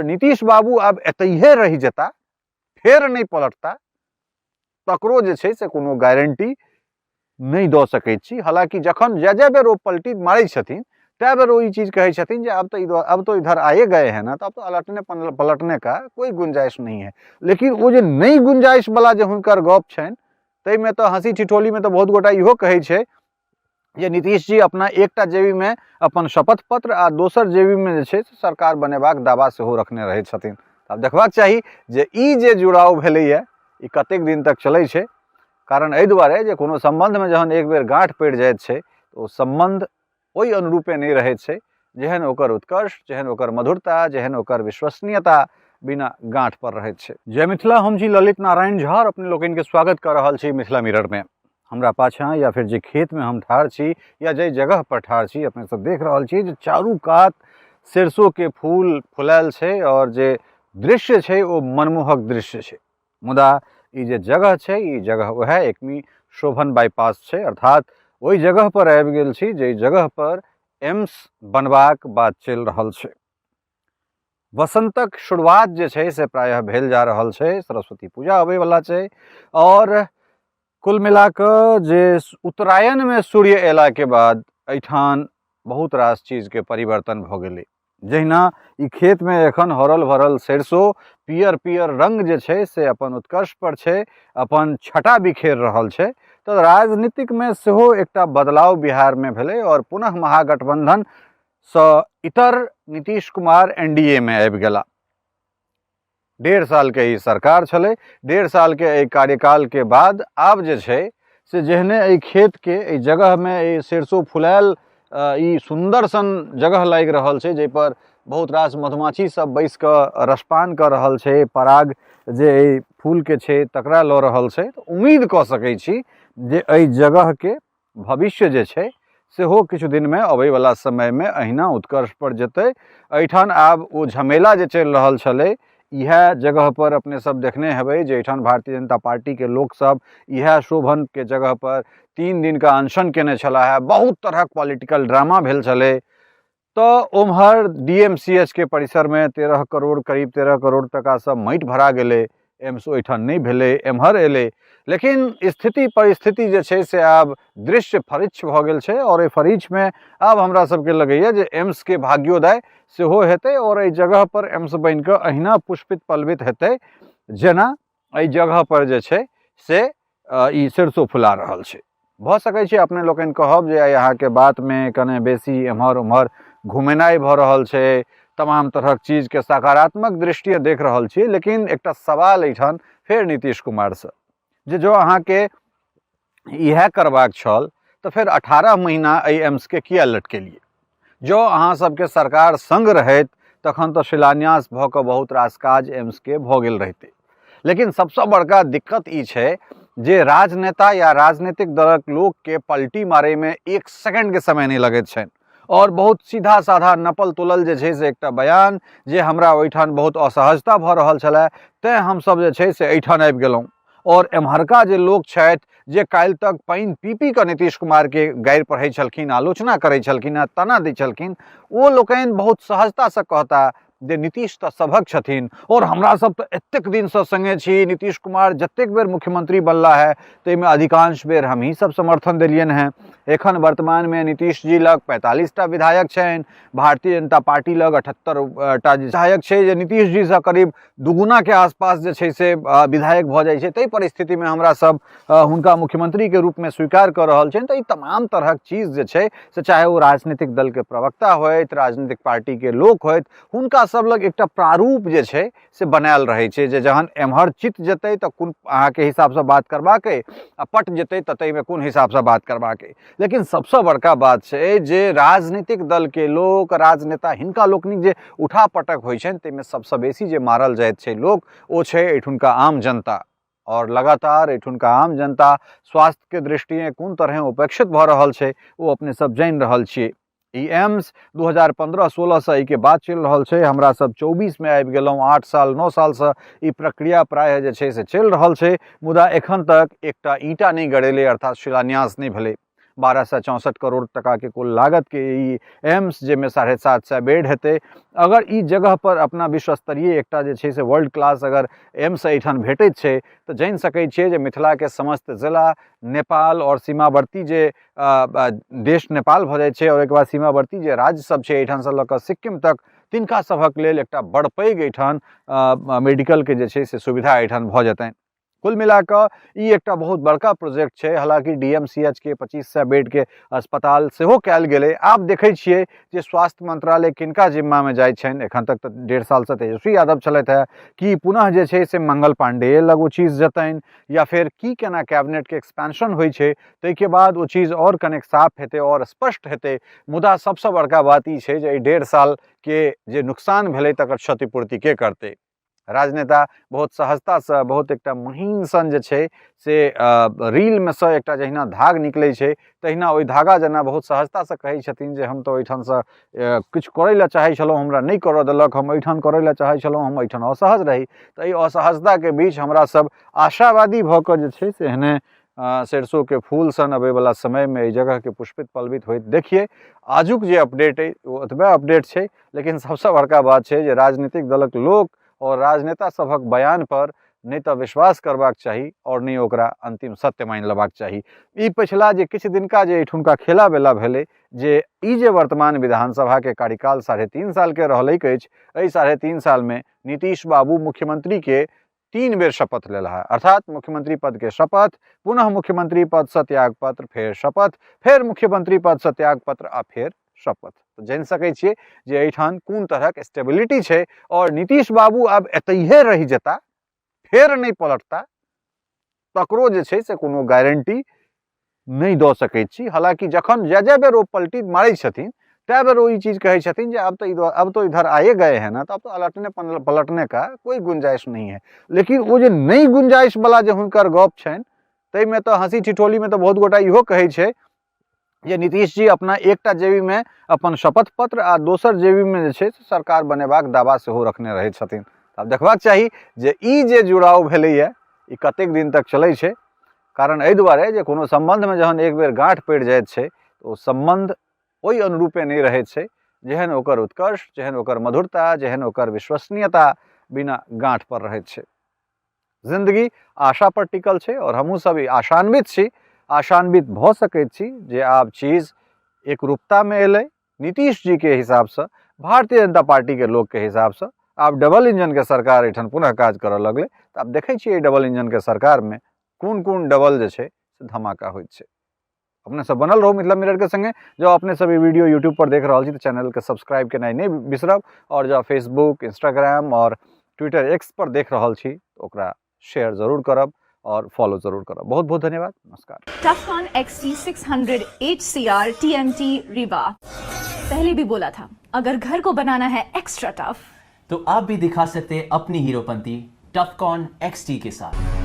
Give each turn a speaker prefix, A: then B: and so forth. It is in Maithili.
A: नीतीश बाबू आब एतहिए रहि जेता, फेर नहि पलटता, तकरो जे छै से कोनो गारंटी नहि दऽ सकै छी। हालांकि जखन जै जै बेर ओ पलटी मारै छथिन तै बेर ओ ई चीज कहै छथिन जे आब तऽ अब तो इधर आए गए हैं ना, तो अब तो अलटने पलटने का कोई गुंजाइश नहीं है। लेकिन ओ जे नहि गुंजाइश वाला जे हुनकर गप छनि ताहिमे तऽ हँसी ठिठोलीमे तऽ बहुत गोटा इहो कहै छै जे नीतीश जी अपना एकटा जेबीमे अपन शपथ पत्र आ दोसर जेबीमे जे छै से सरकार बनेबाक दावा सेहो रखने रहै छथिन। आब देखबाक चाही जे ई जे जुड़ाव भेलैए ई कतेक दिन तक चलै छै। कारण एहि दुआरे जे कोनो सम्बन्धमे जहन एक बेर गाँठ पड़ि जाइत छै तऽ ओ सम्बन्ध ओहि अनुरूपे नहि रहैत छै जेहन ओकर उत्कर्ष, जेहन ओकर मधुरता, जेहन ओकर विश्वसनीयता बिना गाँठ पर रहैत छै। जय मिथिला, हम छी ललित नारायण झा और अपने लोकनिके स्वागत कऽ रहल छी मिथिला मिररमे। हमरा पाछाँ या फिर जे खेतमे हम ठाढ़ छी या जाहि जगह पर ठाढ़ छी, अपने सब देख रहल छी जे चारू कात सरसोके फूल फुलायल छै और जे दृश्य छै ओ मनमोहक दृश्य छै। मुदा ई जे जगह छै ई जगह वएह एकमी शोभन बाईपास छै, अर्थात ओहि जगह पर आबि गेल छी जाहि जगह पर एम्स बनबाक बात चलि रहल छै। वसंतक शुरुआत जे छै से प्रायः भेल जा रहल छै, सरस्वती पूजा अबैवला छै और कुल मिला कऽ जे उत्तरायणमे सूर्य अयलाके बाद एहिठाम बहुत रास चीजके परिवर्तन भऽ गेलै। जहिना ई खेतमे एखन हरल भरल सरिसो पियर पियर रङ्ग जे छै से अपन उत्कर्ष पर छै, अपन छटा बिखेर रहल छै, तऽ राजनीतिकमे सेहो एकटा बदलाव बिहारमे भेलै आओर पुनः महागठबंधनसँ इतर Nitish Kumar N D A मे आबि गेला। 1.5 सालके ई सरकार छलै, 1.5 सालके एहि कार्यकालके बाद आब जे छै से जेहने एहि खेतके एहि जगहमे एहि सरिसो फुलायल ई सुन्दर सन जगह लागि रहल छै जाहिपर बहुत रास मधुमाछी सब बैस कऽ रसपान कऽ रहल छै, पराग जे एहि फूलके छै तकरा लऽ रहल छै। तऽ उम्मीद कऽ सकै छी जे एहि जगहके भविष्य जे छै सेहो किछु दिनमे अबैवला समयमे अहिना उत्कर्ष पर जेतै। एहिठाम आब ओ झमेला जे चलि रहल छलै इएह जगहपर अपने सब देखने हेबै जे एहिठाम भारतीय जनता पार्टीके लोकसब इएह शोभनके जगहपर 3 दिनका अनशन केने छलाह हे। बहुत तरहक पॉलिटिकल ड्रामा भेल छलै। तऽ ओम्हर डी एम सी एच के परिसरमे 13 करोड़ करीब 13 करोड़ टकासँ माटि भरा गेलै, एम्स ओहिठाम नहि भेलै, एम्हर एलै। लेकिन स्थिति परिस्थिति जे छै से आब दृश्य फरिच्छ भऽ गेल छै आओर एहि फरिच्छमे आब हमरा सबके लगैए जे एम्सके भाग्योदय सेहो हेतै आओर एहि जगहपर एम्स बनिकऽ अहिना पुष्पित पल्लवित हेतै जेना एहि जगहपर जे छै से ई सरिसो फुला रहल छै। भऽ सकै छै अपने लोकनि कहब जे आइ अहाँके बातमे कने बेसी एम्हर ओम्हर घुमेनाइ भऽ रहल छै, तमाम तरहक चीजके सकारात्मक दृष्टिए देख रहल छियै, लेकिन एकटा सवाल एहिठाम फेर नीतीश कुमारसँ जे जँ अहाँके इएह करबाक छल तऽ फेर 18 महीना एहि एम्सके किया लटकेलियै? जँ अहाँ सबके सरकार सङ्ग रहैत तखन तऽ शिलान्यास भऽ कऽ बहुत रास काज एम्सके भऽ गेल रहितै। लेकिन सबसँ बड़का दिक्कत ई छै जे राजनेता या राजनीतिक दलक लोकके पलटी मारैमे 1 सेकंडके समय नहि लगैत छनि और बहुत सीधा साधा नपल तुलल जे छै से एकटा बयान जे हमरा ओहिठाम बहुत असहजता भऽ रहल छलै तैँ हमसब जे छै से एहिठाम आबि गेलहुँ। और एम्हरका जे लोक छथि जे काल्हि तक पानि पी पी कऽ नीतीश कुमारके गारि पढ़ै छलखिन, आलोचना करै छलखिन हँ, ताना दै छलखिन, ओ लोकनि बहुत सहजतासँ कहता जे नीतीश तऽ सभक छथिन और हमरा सब तऽ एतेक दिनसँ सङ्गे छी, नीतीश कुमार जतेक बेर मुख्यमंत्री बनला है ताहिमे अधिकांश बेर हमही सब समर्थन देलियनि हेँ। एखन वर्तमानमे नीतीश जी लग 45टा विधायक छनि, भारतीय जनता पार्टी लग 78टा विधायक छै जे नीतीश जीसँ करीब दुगुनाके आसपास जे छै से विधायक भऽ जाइ छै। ताहि परिस्थितिमे हमरा सब हुनका मुख्यमंत्रीके रूपमे स्वीकार कऽ रहल छनि। तऽ ई तमाम तरहक चीज जे छै से चाहे ओ राजनीतिक दलके प्रवक्ता होथि, राजनीतिक पार्टीके लोक होथि, हुनका सब लग एकटा प्रारूप जे छै से बनायल रहै छै जे जहन एम्हर चित जेतै तऽ कोन अहाँके हिसाबसँ बात करबाक अइ आ पट जेतै तऽ ताहिमे कोन हिसाबसँ बात करबाक अइ। लेकिन सबसँ बड़का बात छै जे राजनीतिक दलके लोक, राजनेता, हिनका लोकनिक जे उठा पटक होइ छनि ताहिमे सबसँ बेसी जे मारल जाइत छै लोक ओ छै एहिठुनका आम जनता। और लगातार एहिठुनका आम जनता स्वास्थ्यके दृष्टिए कोन तरहे उपेक्षित भऽ रहल छै ओ अपने सब जानि रहल छियै। ई एम्स 2015-16 से एहिके बाद चलि रहल छै, हमरा सब 24 में आबि गेलहुँ, 8 साल 9 सालसँ ई प्रक्रिया प्रायः जे छै से चलि रहल छै, मुदा एखन तक एकटा ईंटा नहि गड़ेलै, अर्थात शिलान्यास नहि भेलै। 1264 करोड़ टकाके कुल लागतके ई एम्स, जाहिमे 750 बेड हेतै, अगर ई जगह पर अपना विश्व स्तरीय एकटा जे छै से वर्ल्ड क्लास अगर एम्स एहिठाम भेटैत छै तऽ जानि सकै छियै जे मिथिलाके समस्त जिला, नेपाल आओर सीमावर्ती जे देश नेपाल भऽ जाइ छै आओर ओहिके बाद सीमावर्ती जे राज्य सब छै एहिठामसँ लऽ कऽ सिक्किम तक, तिनका सभक लेल एकटा बड़ पैघ एहिठाम मेडिकलके जे छै से सुविधा एहिठाम भऽ जेतनि। कुल मिलाकऽ ई एकटा बहुत बड़का प्रोजेक्ट छै। हालाँकि डी एम सी एच के 2500 बेडके अस्पताल सेहो कयल गेलै। आब देखै छियै जे स्वास्थ्य मंत्रालय किनका जिम्मामे जाइ छनि। एखन तक तऽ 1.5 सालसँ तेजस्वी यादव छलथि हेँ, कि पुनः जे छै से मंगल पाण्डेय लग ओ चीज जेतनि या फेर की केना कैबिनेटके एक्सपेंशन होइ छै, ताहिके बाद ओ चीज आओर कनेक साफ हेतै आओर स्पष्ट हेतै। मुदा सबसँ बड़का बात ई छै जे एहि 1.5 सालके जे नुकसान भेलै तकर क्षतिपूर्ति के करतै। राजनेता बहुत सहजतासँ बहुत एकटा महीन सन जे छै से रीलमे सँ एकटा जहिना धाग निकलै छै तहिना ओहि धागा जेना बहुत सहजतासँ कहै छथिन जे हम तऽ ओहिठामसँ किछु करै लए चाहै छलहुँ, हमरा नहि करऽ देलक, हम एहिठाम करै लए चाहै छलहुँ, हम एहिठाम असहज रही। तऽ एहि असहजताके बीच हमरा सब आशावादी भऽ कऽ जे छै से एहने सरसोके फूल सन अबैवला समयमे एहि जगहके पुष्पित पल्लवित होइत देखियै। आजुक जे अपडेट अइ ओ ओतबे अपडेट छै, लेकिन सबसँ बड़का बात छै जे राजनीतिक दलक लोक आओर राजनेता सभक बयान पर नहि तऽ विश्वास करबाक चाही आओर नहि ओकरा अंतिम सत्य मानि लेबाक चाही। ई पछिला जे किछु दिनका जे एहिठुनका खेला बेला भेलै जे ई जे वर्तमान विधानसभाके कार्यकाल 3.5 सालके रहलैक अछि, एहि 3.5 सालमे नीतीश बाबू मुख्यमंत्रीके 3 बेर शपथ लेलहा, अर्थात मुख्यमंत्री पद के शपथ, पुनः मुख्यमंत्री पद से त्याग पत्र, फेर शपथ, फेर मुख्यमंत्री पद से त्याग पत्र आ फेर शपथ। तऽ जानि सकै छियै जे एहिठाम कोन तरहक स्टेबिलिटी छै और नीतीश बाबू आब एतहिए रहि जेता, फेर नहि पलटता, तकरो जे छै से कोनो गारंटी नहि दऽ सकै छी। हालांकि जखन जै जै बेर ओ पलटी मारै छथिन तै बेर ओ ई चीज कहै छथिन जे आब तऽ अब तो इधर आए गए हैं ना, तो अब तो अलटने पलटने का कोई गुंजाइश नहीं है। लेकिन ओ जे नहि गुंजाइश वाला जे हुनकर गप छनि ताहिमे तऽ हँसी ठिठोलीमे तऽ बहुत गोटा इहो कहै छै जे नीतीश जी अपना एकटा जेबीमे अपन शपथ पत्र आ दोसर जेबीमे जे छै से सरकार बनेबाक दावा सेहो रखने रहै छथिन। आब देखबाक चाही जे ई जे जुड़ाव भेलैए ई कतेक दिन तक चलै छै। कारण एहि दुआरे जे कोनो सम्बन्धमे जहन एक बेर गाँठ पड़ि जाइत छै तऽ ओ सम्बन्ध ओहि अनुरूपे नहि रहैत छै जेहन ओकर उत्कर्ष, जेहन ओकर मधुरता, जेहन ओकर विश्वसनीयता बिना गाँठ पर रहैत छै। जिंदगी आशा पर टिकल छै और हमहूँ सब आशान्वित छी, आशान्वित भऽ सकैत छी जे आब चीज एकरूपतामे एलै। नीतीश जी के हिसाबसँ, भारतीय जनता पार्टी के लोग के हिसाबसँ आब डबल इंजन के सरकार एहिठाम पुनः काज करऽ लगलै। तऽ आब देखै छियै एहि डबल इंजन के सरकारमे कोन कोन डबल जे छै से धमाका होइत छै। अपने सब बनल रहू मिथिला मिरर के संगे। जँ अपने सब ई वीडियो यूट्यूब पर देख रहल छी तऽ चैनल के सब्सक्राइब केनाइ नहि बिसरब, और जँ फेसबुक, इंस्टाग्राम और ट्विटर एक्स पर देख रहल छी तऽ ओकरा शेयर जरूर करब और फॉलो जरूर करब। बहुत बहुत धन्यवाद, नमस्कार।
B: Tufcon XT600 HCR TMT Rewa। पहले भी बोला था, अगर घर को बनाना है एक्स्ट्रा टफ
C: तो आप भी दिखा सकते हैं अपनी हीरोपंती टफकॉन XT के साथ।